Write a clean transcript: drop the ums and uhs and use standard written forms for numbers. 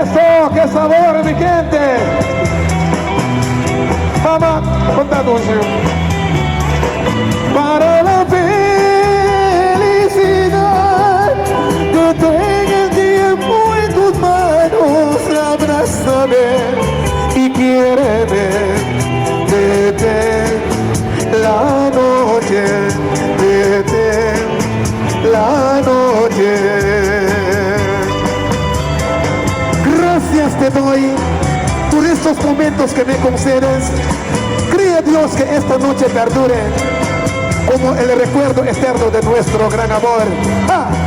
Eso, qué sabor, mi gente. Mama, conta dushi. Para la felicidad, detén el tiempo en tus manos, abrázame y quiéreme. Detén la noche, detén la noche. Gracias te doy por estos momentos que me concedes. Cree Dios que esta noche perdure como el recuerdo eterno de nuestro gran amor. ¡Ah!